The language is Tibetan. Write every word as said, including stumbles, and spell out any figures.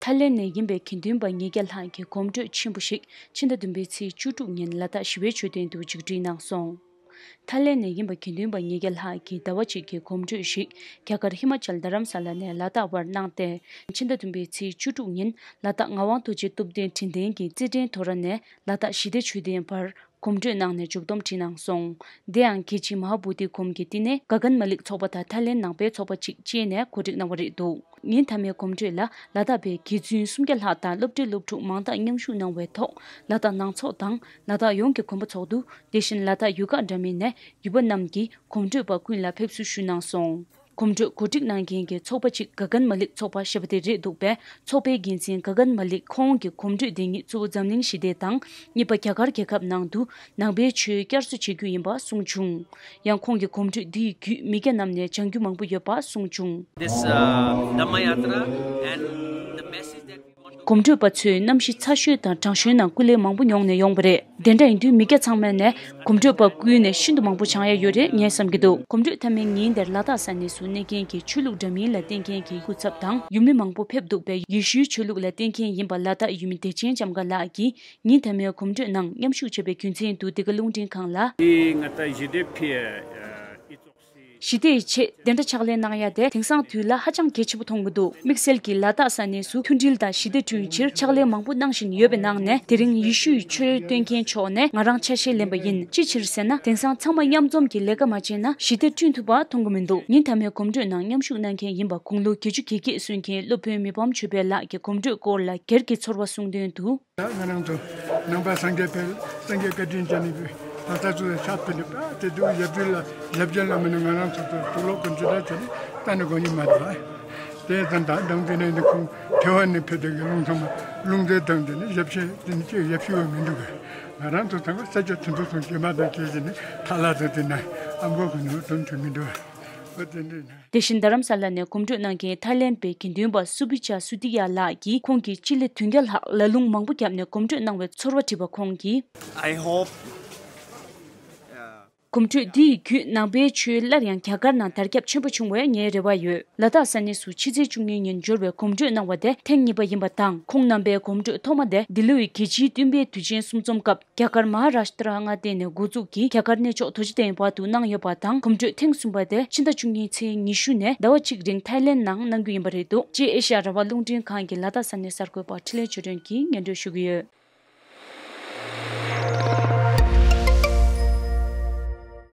ཐའི་ལེན་ནས་ཡིན་པའི་དགེ་འདུན་པ་ཉིས་བརྒྱ་ལྷག་གི་གོམ་བགྲོད་ཆེན་པོ་ཞིག་ཕྱི་ཟླ་བདུན་པའི་ཚེས་བཅུ་དྲུག་ཉིན་ལ་དྭགས་ཞི་བའི་མཆོད་རྟེན་དུ་མཇུག་སྒྲིལ་གནང་སོང་། ཐའི་ལེན་ནས་ཡིན་པ་དགེ་འདུན་པ་ཉིས་བརྒྱ་ལྷག་གིས་ཟླ་བ་གཅིག་གི་གོམ་བགྲོད་ཞིག་རྒྱ་གར་ཧི་མ་ཅལ་རྡ་རམ་ས་ལ་ནས་ལ་དྭགས་བར་གནང་སྟེ། ཕྱི་ཟླ་བདུན་པའི་ཚེས་བཅུ་དྲུག་ཉིན་ལ་དྭགས་ངག་དབང་རྡོ་རྗེ་སྟོབས་ལྡན་དྲན་རྟེན་གྱི་རྩེད་འགྲན་ཐོ་ར་ནས་ལ་དྭགས་ཞི་བདེ་མཆོད་རྟེན་བར་གོམ་བགྲོད་གནང་ནས་མཇུག་སྡོམ་བྲིས་གནང་སོང་། དེ་ཡང་རྒྱལ་སྤྱིའི་མ་ཧཱ་བོ་དྷི་སྒོམ་གྱི་བསྟི་གནས་ག་གན་མ་ལིག་ཚོགས་པ་དང་ཐའི་ལེན་ནང་པའི་ཚོགས་པ་གཅིག་བཅས་ནས་གོ་སྒྲིག་གནང་བ་རེད་འདུག་ཉིན་མཐའ་མའི་གོམ་བགྲོད་ལ་ལ་དྭགས་པའི་དགེ་བཙུན་སུམ་བརྒྱ་ལྷག་དང་སློབ་གྲྭའི་སློབ་ཕྲུག་མང་དག་མཉམ་ཞུགས་གནང་བའི་ཐོག་ལ་དྭགས་ནང་ཚོགས་དང་ལ་དྭགས་ཡོངས་ཀྱི་གོམ་པ་ཚོགས་འདུ། དེ་བཞིན་ལ་དྭགས་ཡུལ་ཁག་འདྲ་མིན་ནས་ཡུལ་པ་རྣམས་ཀྱིས་གོམ་བགྲོད་པ་ཀུན་ལ་ཕེབས་བསུ་ཞུ་གནང་སོང་། གོམ་བགྲོད་གོ་སྒྲིག་གནང་མཁན་གྱི་ཚོགས་པ་གཅིག་ག་གན་མ་ལིག་ཚོགས་པ་ཞེས་པ་དེ་རེད་འདུག་པས། ཚོགས་པའི་འགན་འཛིན་ག་གན་མ་ལིག་ཁོང་གིས་གོམ་བགྲོད་འདི་ཉིད་གཙོ་བོ་འཛམ་གླིང་ཞི་བདེ་དང་། གཉིས་པ། རྒྱ་གར་རྒྱལ་ཁབ་ནང་དུ་ནང་པའི་ཆོས་བསྐྱར་གསོ་བྱེད་རྒྱུ་ཡིན་པ་གསུངས་བྱུང་། ཡང་ཁོང་གིས་གོམ་བགྲོད་འདི་ཡི་བརྒྱུད་མི་སྐྱ་རྣམས་ནས་སྦྱང་རྒྱུ་མང་པོ་ཡོད་པ་གསུངས་བྱུང་། This uh, Dhamma Yatra and the message that we want to གོམ་བགྲོད་པ་ཚོས་གནམ་གཤིས་ཚ་ཤོས་དང་གྲང་ཤོས་ནང་སྐུ་ལས་མང་པོ་མྱོང་ནས་ཡོང་བ་རེད། དེ་འདྲ་ཡིན་དུས་མི་སྐྱ་ཚང་མས་ནས་གོམ་བགྲོད་པ་བསྐུལ་ནས་ཤིན་ཏུ་མང་པོ་སྦྱང་ཡ་ཡོད་རེད་ངས་བསམ་གྱི་འདུག་གོམ་བགྲོད་མཐའ་མའི་ཉིན་དེར་ལ་དྭགས་ས་གནས་སུ་གནས་མཁན་གྱི་ཆོས་ལུགས་འདྲ་མིན་ལ་བརྟེན་མཁན་གྱི་སྐུ་ཚབ་དང་ཡུལ་མི་མང་པོ་ཕེབས་འདུག་པས། ཡེ་ཤུའི་ཆོས་ལུགས་ལ་བརྟེན་མཁན་ཡིན་པ་ལ་དྭགས་ཡུལ་མི་བདེ་ཆེན་ལྕམ་དགའ་ལགས་ཀྱིས་ཉིན་མཐའ་མའི་གོམ་བགྲོད་ནང་མཉམ་ཞུགས་བྱས་པའི་རྒྱུ་མཚན་དུ་འདི་ག་རླུང་འཕྲིན་ཁང་ལ། ཞི་བདེ་ཡི་ཆེད་དེ་འདྲ་ཕྱག་ལས་གནང་ཡ་དེ་དེང་སང་དུས་ལ་ཧ་ཅང་གལ་ཆེན་པོ་མཐོང་གི་འདུག་དམིགས་བསལ་གྱིས་ལ་དྭགས་ས་གནས་སུ་མཐུན་སྒྲིལ་དང་ཞི་བདེ་བསྐྲུན་ཕྱིར་ཕྱག་ལས་མང་པོ་གནང་བཞིན་ཡོད་པའི་ནང་ནས་དེ་རིང་ཡེ་ཤུའི་ཆོས་སྟོན་མཁན་མཆོག་ནས་ང་རང་ཆ་ཤས་ལེན་པ་ཡིན། ཅི་ཕྱིར་ཟེར་ན་དེང་སང་ཚང་མ་མཉམ་འཛོམས་ཀྱིས་ལས་ཀ་མ་བྱས་ན་ཞི་བདེ་བསྐྲུན་ཐུབ་པ་མཐོང་གི་མི་འདུག་ཉིན་མཐའ་མའི་གོམ་བགྲོད་ནང་མཉམ་ཞུགས་གནང་མཁན་ཡིན་པ་དགུང་ལོ་བརྒྱད་ཅུ་གྱ་བརྒྱད་སོན་མཁན་སློབ་དཔོན་མི་ཕམ་ཆོས་འཕེལ་ལགས་ཀྱིས་གོམ་བགྲོད་སྐོར་ལ་སྒེར་གྱི་ཚོར་བ་གསུངས་དོན་དུ། ད་ང་རང་ཚོ་ནང་པ་སངས་རྒྱས་དཔལ་སངས་རྒྱས་བཀའ་དྲིན་ཅན་ནི་བུ་ད་ལྟ་ཚོ་ལ་ཕྱག་ཕུལ་ནས་ད་དེ་དུས་ཡབ་རྗེ་ལ་ཡབ་རྗེ་བླ་མ་ནི་ང་རང་ཚོ་ཚོ་དུག་ལོག་གི་འཇུ་ད་ཆ་ནི་ད་ནི་གོ་ཉི་མ་ད་དེ་ཙམ་ད་འདང་དེ་ནས་ནི་ཁོང་ཐེ་ཝན་ནས་ཕེབས་དེ་གི་རླུང་ཚང་མ་རླུང་རྟའི་དང་དེ་ནི་ཡབ་ཆེ་དེ་ནི་ཅེས་ཡབ་ཤི་བ་མི་འདུག་གི་ང་རང་ཚོ་ཚང་མ་ས་ཆ་དེ་ཚོ་སོང་རྗེས་མ་དང་ཁྱེད་ཀྱི་ནི་ཐ་ལ་དང་དེ་ན་ཨ་མགོ་གི་ནི་དོན་དུ་མི་འདུག་ཨོ་དེ་འདྲ་ན། དེ་བཞིན་རྡ་རམ་ས་ལ་ནས་གོམ་བགྲོད་གནང་མཁན་ཐའི་ལེན་པའི་དགེ་འདུན་པ་སུ་པི་ཅ་སུ་ཏི་ཡ་ལགས་ཀྱིས་ཁོང་གིས་སྤྱི་ལེ་བདུན་བརྒྱ་ལྷག་ལ་ལུང་མང་པོ་བརྒྱབ་ནས་གོམ་བགྲོད་གནང་བའི་ཚོར་བ་དྲིས་པར་ཁོང་གིས། I hope, uh, གོམ་བགྲོད་འདི་ཡི་བརྒྱུད་ནང་པའི་ཆོས་སླར་ཡང་རྒྱ་གར་ནང་དར་ཁྱབ་ཆེན་པོ་བྱུང་བའི་ངའི་རེ་བ་ཡོད། ལ་དྭགས་ས་གནས་སུ་ཕྱི་ཚེས་བཅུ་གཉིས་ཉིན་འབྱོར་བའི་གོམ་བགྲོད་གནང་བ་དེ་ཐེངས་གཉིས་པ་ཡིན་པ་དང་། ཁོང་རྣམ་པའི་གོམ་བགྲོད་ཐོག་མ་དེ་འདི་ལོའི་རྒྱལ་སྤྱིའི་སྟོན་པའི་དུས་ཆེན་གསུམ་འཛོམས་སྐབས། རྒྱ་གར་མ་ཧཱ་རཱཤ་ཏྲ་མངའ་སྡེ་ནས་འགོ་འཛུགས་ཀྱིས་རྒྱ་གར་གནས་མཆོག་རྡོ་རྗེ་གདན་བར་དུ་གནང་ཡོད་པ་དང་། གོམ་བགྲོད་ཐེངས་གསུམ་པ་དེ་ཕྱི་ཟླ་བཅུ་གཉིས་ཚེས་ཉི་ཤུ་ནས་ཟླ་བ་གཅིག་རིང་ཐའི་ལེན་ནང་གནང་རྒྱུ་ཡིན་པ་རེད་འདུག་ཅེས་ཨེ་ཤ་ཡ་རང་དབང་རླུང་འཕྲིན་ཁང་གི་ལ་དྭགས་ས་གནས་གསར་འགོད་པ་འཕྲིན་ལས་ཆོས་སྒྲོན་གྱིས་སྙན་སྒྲོན་ཞུ་གི་ཡོད།